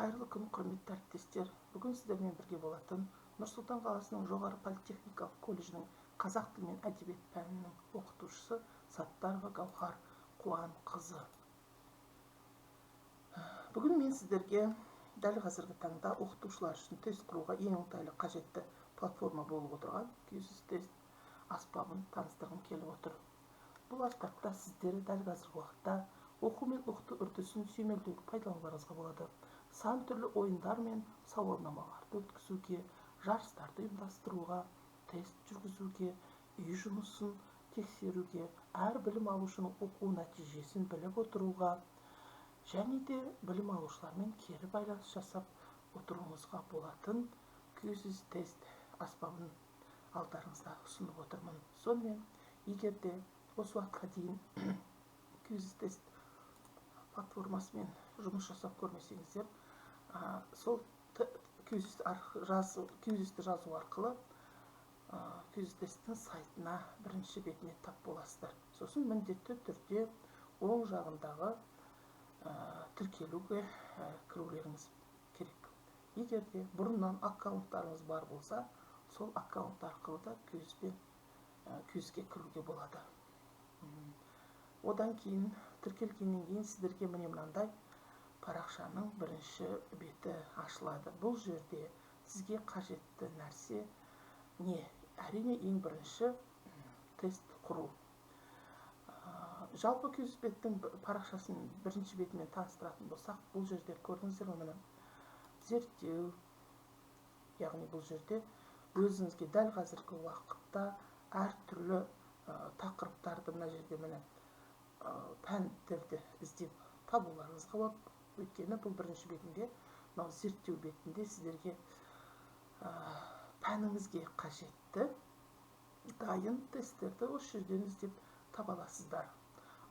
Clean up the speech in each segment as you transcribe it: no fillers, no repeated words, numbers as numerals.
Қайырлы күн, құрметті әріптестер! Бүгін сіздермен бірге болатын Нұр-Сұлтан қаласының жоғары политехникалық колледжінің қазақ тілі мен әдебиет пәнінің оқытушысы Саттарова Гаухар Қуанқызы. Бүгін мен сіздерге дәл қазіргі таңда оқытушылар үшін тест құруға ең оңтайлы, қажетті платформа болып отырған Quizizz тест аспабын таныстырғым келіп отыр. Бұл аспапта сіздер дәл қазіргі уақытта оқу мен оқыту үрдісін сүйемелдеуге пайдалануларыңызға болады. Сан түрлі ойындар мен сауалнамаларды өткізуге, жарыстарды ұйымдастыруға, тест жүргізуге, үй жұмысын тексеруге, әр білім алушының оқу нәтижесін біліп отыруға және де білім алушылармен кері байланыс жасап отыруыңызға болатын Quizizz тест аспабын алдарыңызда ұсынып отырмын. Сонымен, егер де осы уақытқа дейін Quizizz тест платформасымен жұмыс жасап көрмесеңіздер, сол Quizizz-ті жазу арқылы Quizizz тесттің сайтына, бірінші бетіне тап боласыздар. Сосын міндетті түрде оң жағындағы тіркелуге кірулеріңіз керек. Егер де бұрыннан аккаунттарыңыз бар болса, сол аккаунт арқылы да Quizizz-пен Quizizz-ке кіруге болады. Одан кейін, тіркелгеннен кейін, сіздерге міне мынандай парақшаның бірінші беті ашылады. Бұл жерде сізге қажетті нәрсе не? Әрине, ең бірінші тест құру. Жалпы Quizizz беттің парақшасын бірінші бетімен таныстыратын болсақ, бұл жерде көрдіңіздер ме, міне, зерттеу, яғни бұл жерде өзіңізге дәл қазіргі уақытта әртүрлі тақырыптарды мына жерде, міне, пәндерді іздеп табуларыңызға болады. Өйткені бұл бірінші бетінде, мынау зерттеу бетінде сіздерге пәніңізге қажетті дайын тесттерді осы жерден іздеп таба аласыздар.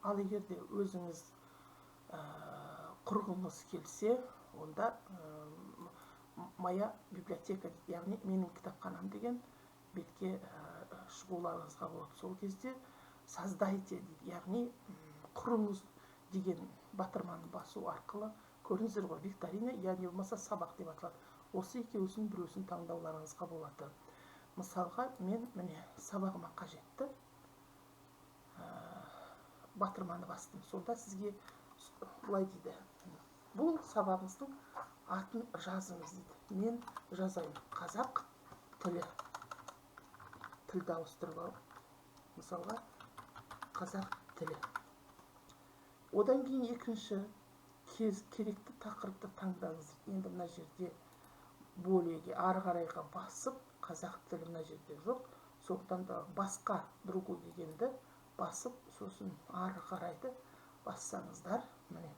Ал егер де өзіңіз құрғыңыз келсе, онда «Моя библиотека» дейді, яғни «Менің кітапханам» деген бетке шығуларыңызға болады. Сол кезде «Создайте» дейді, яғни «Құрыңыз» деген батырманы басу арқылы, көрдіңіздер ғой, викторина я не болмаса сабақ деп аталады, осы екеуісінің біреусін таңдауларыңызға болады. Мысалға, мен, міне, сабағыма қажетті батырманы бастым. Сонда сізге былай дейді: «Бұл сабағыңыздың атын жазыңыз», – дейді. Мен жазайын: қазақ тілі. Тілді ауыстырып алып, мысалға, қазақ тілі. Одан кейін екінші кез керекті тақырыпты таңдаңыз. Енді мына жерде более, ары қарайға басып, қазақ тілі мына жерде жоқ, сондықтан да басқа, другой дегенді басып, сосын ары қарайды бассаңыздар, міне,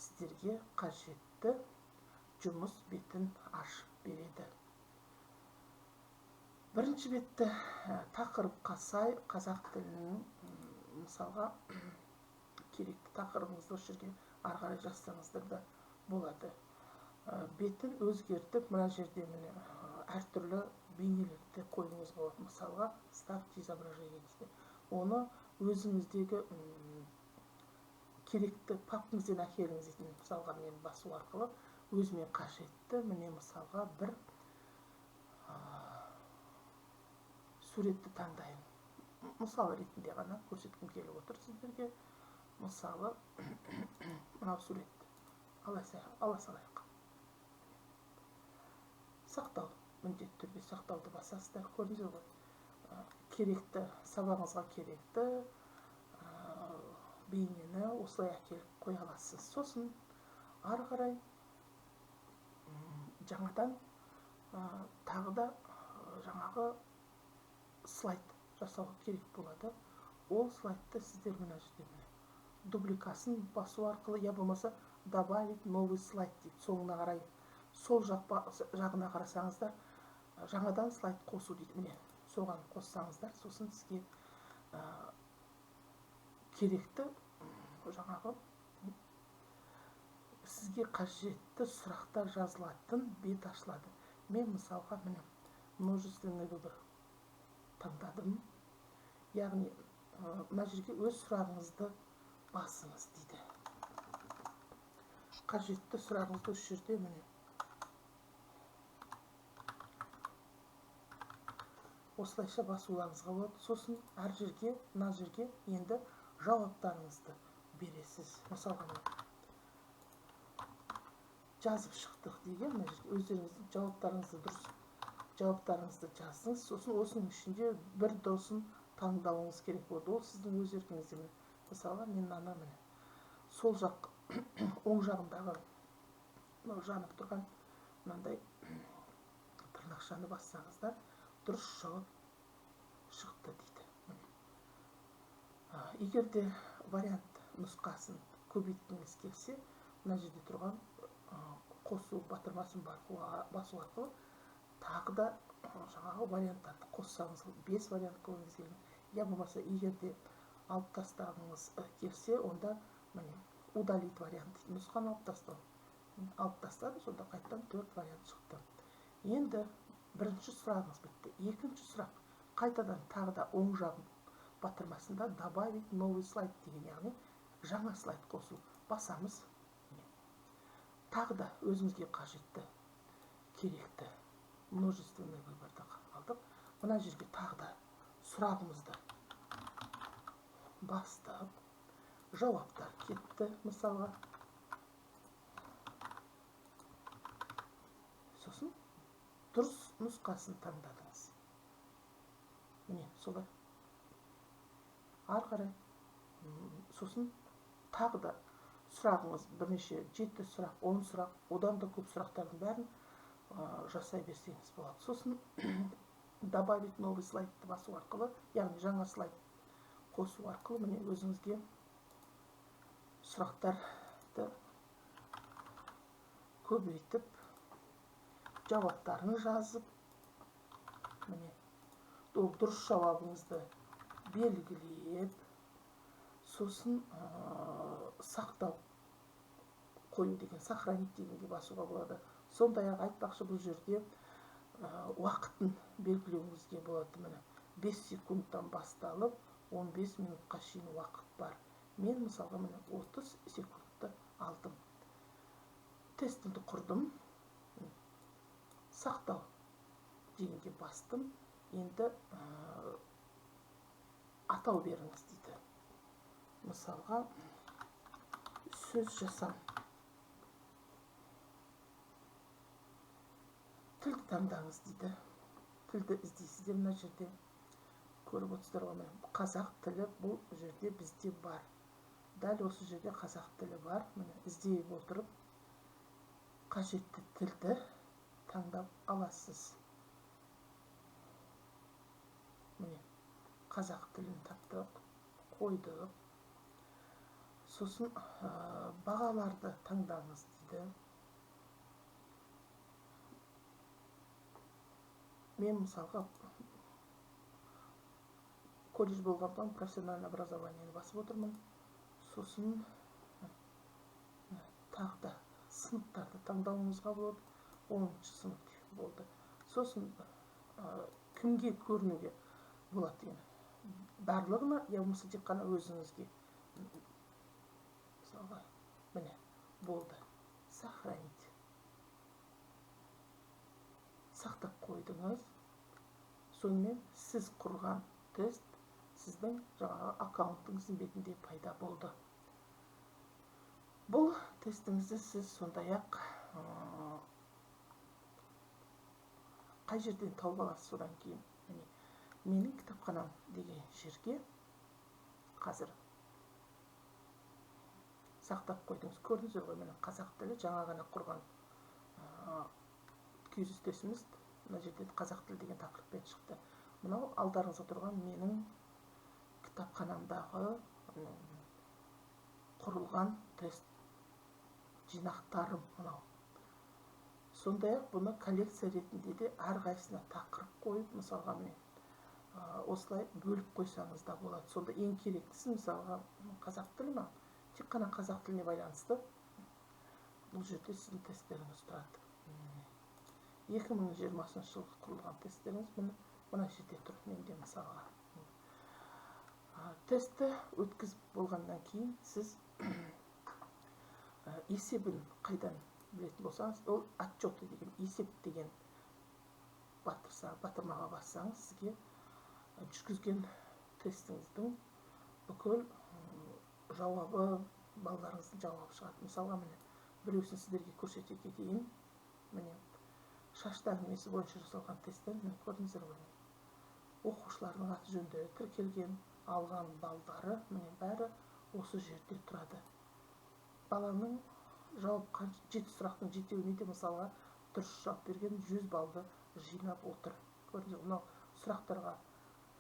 сіздерге қажетті жұмыс бетін ашып береді. Бірінші бетті тақырыпқа сай қазақ тілінің, мысалға, керекті тақырыбыңызды осы жерге ары қарай жазсаңыздар да болады. Бетін өзгертіп, мына жерде, міне, әртүрлі бейнелерді қоюыңызға болады. Мысалға, «Вставьте изображение» дейді. Оны өзіңіздегі керекті папкаңыздан әкеліңіз дейтін. Мысалға, мен басу арқылы өзіме қажетті, міне, мысалға, бір суретті таңдайын. Мысал ретінде ғана көрсеткім келіп отыр сіздерге. Мысалы, мынау суретті ала салайық. Сақтау, міндетті түрде сақтауды басасыздар. Көрдіңіздер ғой, керекті, сабағыңызға керекті бейнені осылай әкеліп қоя аласыз. Сосын ары қарай жаңадан тағы да жаңағы слайд жасау керек болады. Ол слайдты сіздер мына жерде, міне, дубликасын басу арқылы я болмаса «Добавить новый слайд» дейді. Соңына қарай, сол жақ жағына қарасаңыздар, жаңадан слайд қосу дейді. Міне, соған қоссаңыздар, сосын сізге керекті жаңағы сізге қажетті сұрақтар жазылатын бет ашылады. Мен, мысалға, міне, множественный выбор таңдадым, яғни мына жерге өз сұрағыңызды басыңыз дейді. Қажетті сұрағыңызды осы жерде міне осылайша басуларыңызға болады. Сосын әр жерге, мына жерге енді жауаптарыңызды бересіз. Мысалға жазып шықтық деген мына жерге өздеріңіздің жауаптарыңызды дұрыс жауаптарыңызды жаздыңыз. Сосын осының ішінде бір дұрысын таңдауыңыз керек болды. Ол сіздің өз еркіңізде. Мысалға мен мынаны міне сол жақ оң жағындағы мынау жанып тұрған мынандай тырнақшаны бассаңыздар дұрыс жауап шықты дейді. Егер де вариант нұсқасын көбейткіңіз келсе, мына жерде тұрған қосу батырмасын басу арқылы тағы да жаңағы варианттарды қоссаңыз, 5 вариант қойғыңыз келген. Я болмаса егер де алып тастағыңыз келсе, онда міне удалить вариант дейді, нұсқаны алып тастау. Алып тастадым, сонда қайтадан 4 вариант шықты. Енді бірінші сұрағыңыз бітті. Екінші сұрақ қайтадан тағы да оң жағын батырмасында добавить новый слайд деген, яғни жаңа слайд қосу басамыз. Тағы да өзімізге қажетті керекті множественный выборды алдық. Мына жерге тағы да сұрағымызды бастап жауаптар кетті мысалға. Сосын дұрыс нұсқасын таңдадыңыз. Міне солай. Ары қарай сосын тағы да сұрағыңыз бірнеше 7 сұрақ, 10 сұрақ, одан да көп сұрақтардың бәрін жасай берсеңіз болады. Сосын добавить новый слайдты басу арқылы, яғни жаңа слайд қосу арқылы міне өзіңізге сұрақтарды көбейтіп, жауаптарын жазып, міне ол дұрыс жауабыңызды белгілеп, сосын сақтау қою деген, сохранить дегенге басуға болады. Сондай-ақ айтпақшы, бұл жерде уақытын белгілеуіңізге болады. Міне 5 секундтан басталып 15 минутқа шейін уақыт бар. Мен мысалға міне 30 секундты алдым. Тестімді құрдым. Сақтау дегенге бастым. Енді атау беріңіз дейді. Мысалға сөз жасам. Тілді таңдаңыз дейді. Тілді іздейсіздер мына жерде. Көріп отырсыздар ғой, міне қазақ тілі бұл жерде бізде бар. Дәл осы жерде қазақ тілі бар. Міне іздей отырып қажетті тілді таңдап аласыз. Міне қазақ тілін таптық, қойдық. Сосын бағаларды таңдаңыз дейді. Мен мысалға колледж болған соң профессиональное образованиені басып отырмын. Сосын тағы да сыныптарды таңдауыңызға болады. 10 сынып болды. Сосын кімге көрінуге болады деген. Барлығына, я болмаса тек қана өзіңізге. Мысалға, міне болды. Сохранить. Сақтап қойдыңыз. Сонымен сіз құрған тест сіздің жаңағы аккаунтыңыздың бетінде пайда болды. Бұл тестіңізді сіз сондай-ақ қай жерден тауып аласыз, содан кейін міне менің кітапханам деген жерге қазір сақтап қойдыңыз. Көрдіңіздер ғой, міне қазақ тілі жаңа ғана құрған күйзеліс тестіміз мына жерде қазақ тілі деген тақырыппен шықты. Мынау алдарыңызда тұрған менің кітапханамдағы құрылған тест жинақтарым мынау. Сондай-ақ бұны коллекция ретінде де әрқайсысына тақырып қойып, мысалға міне осылай бөліп қойсаңыз да болады. Сонда ең керектісі мысалға қазақ тілі ма? Тек қана қазақ тіліне байланысты бұл жерде сіздің тесттеріңіз тұрады. 2020 жылғы құрылған тесттеріңіз мына жерде тұр менде мысалға. Тестті өткізіп болғаннан кейін сіз Есебін қайдан білетін болсаңыз, ол отчеты деген, есеп деген батырмаға бассаңыз, сізге жүргізген тестіңіздің бүкіл жауабы, балаларыңыздың жауабы шығады. Мысалға, міне, біреусін сіздерге көрсете кетейін. Міне, шашты әңгімесі бойынша жасалған тесттен, міне, көрдіңіздер ғой, оқушылардың аты жөндері тіркелген, алған балдары, міне, бәрі осы жерде тұрады. Баланың жауап 7 сұрақтың 7-уіне де, мысалға, дұрыс жауап берген, 100 балды жинап отыр. Көрдіңіздер, мынау сұрақтарға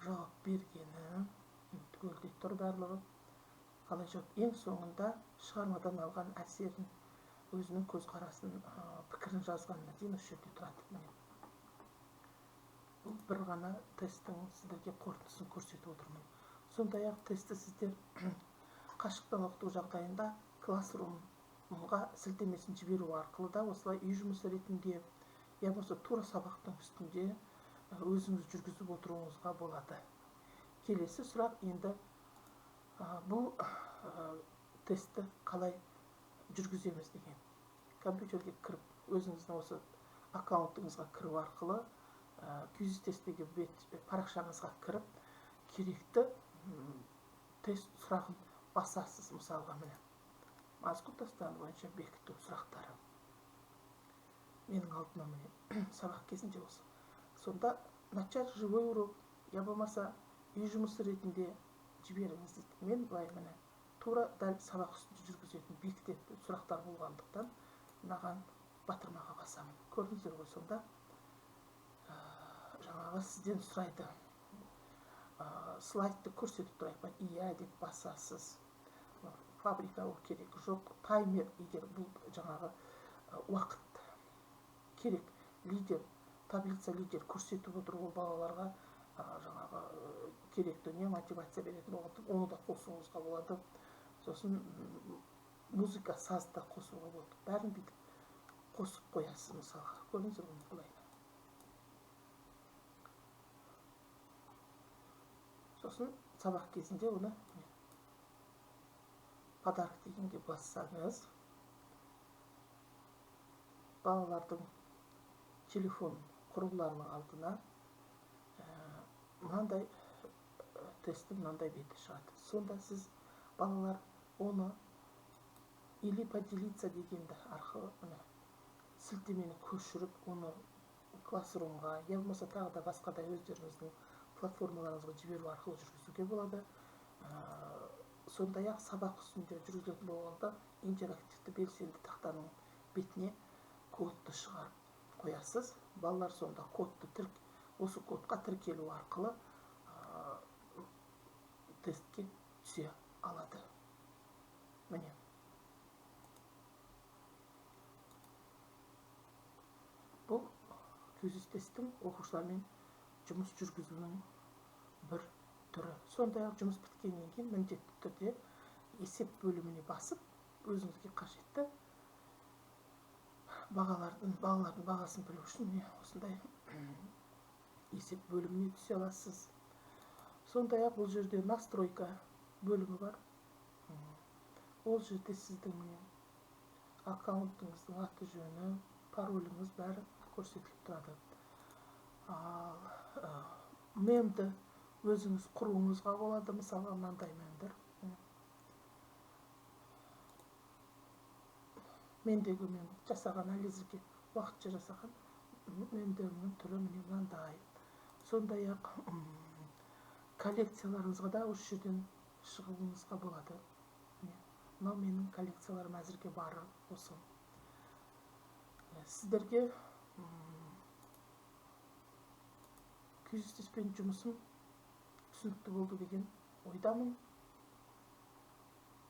жауап бергені түгелдей тұр барлығы. Қалай жауап, ең соңында шығармадан алған әсерін, өзінің көзқарасын, пікірін жазғанына дейін осы жерде тұрады. Міне, бұл бір ғана тесттің сіздерге қорытындысын көрсетіп отырмын. Сондай-ақ тестті сіздер қашықтан оқыту жағдайында Classroom-ға сілтемесін жіберу арқылы да осылай үй жұмысы ретінде, я болмаса тура сабақтың үстінде өзіңіз жүргізіп отыруыңызға болады. Келесі сұрақ енді: бұл тестті қалай жүргіземіз деген. Компьютерге кіріп, өзіңіздің осы аккаунтыңызға кіру арқылы Quizizz тесттегі бет парақшаңызға кіріп, керекті тест сұрағын басасыз. Мысалға, міне, Масқұт дастаны бойынша бекіту сұрақтары менің алдыма, міне, сабақ кезінде осы. Сонда «Начать живой урок» я болмаса «Үй жұмысы ретінде жіберіңіз» дейді. Мен былай, міне, тура дәл сабақ үстінде жүргізетін бекітетін сұрақтар болғандықтан, мынаған батырмаға басамын. Көрдіңіздер ғой, сонда жаңағы сізден сұрайды: «Слайдты көрсетіп тұрайық па?» «Иә» деп басасыз. Фабрика, ол керек жоқ. Таймер, егер бұл жаңағы уақыт керек, лидер таблица, лидер көрсетіп отыру, ол балаларға жаңағы керек дүние, мотивация беретін болғандықтан, оны да қосуыңызға болады. Сосын музыка, сазды да қосуға болады. Бәрін бүйтіп қосып қоясыз. Мысалға, көрдіңіздер ғой, былай. Сосын сабақ кезінде оны «Подарок» дегенге бассаңыз, балалардың телефон құрылғыларының алдына мынандай тесттің мынандай беті шығады. Сонда сіз, балалар оны «Или поделиться» дегенді арқылы, міне, сілтемені көшіріп, оны Classroom-ға я болмаса тағы да басқа да өздеріңіздің платформаларыңызға жіберу арқылы жүргізуге болады. Сондай-ақ сабақ үстінде жүргізілетін болғанда, интерактивті белсенді тақтаның бетіне кодты шығарып қоясыз. Балалар сонда кодты осы кодқа тіркелу арқылы тестке түсе алады. Міне, бұл Quizizz тесттің оқушылармен жұмыс жүргізуінің бір түрі. Сондай-ақ жұмыс біткеннен кейін міндетті түрде есеп бөліміне басып, өзіңізге қажетті бағалардың, балалардың бағасын білу үшін, міне, осындай есеп бөліміне түсе аласыз. Сондай-ақ бұл жерде настройка бөлімі бар. Ол жерде сіздің, міне, аккаунтыңыздың аты жөні, пароліңіз, бәрі көрсетіліп тұрады. Ал мемді өзіңіз құруыңызға болады. Мысалға, мынандай мемдер. Мендегі мен жасаған, әзірге уақытша жасаған мемдерімнің түрі, міне, мынандай. Сондай ақ коллекцияларыңызға да осы жерден шығуыңызға болады. Міне, мынау менің коллекцияларым, әзірге бары осы. Сіздерге Quizizz тестпен жұмысым түсінікті болды деген ойдамын.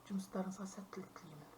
Жұмыстарыңызға сәттілік тілеймін.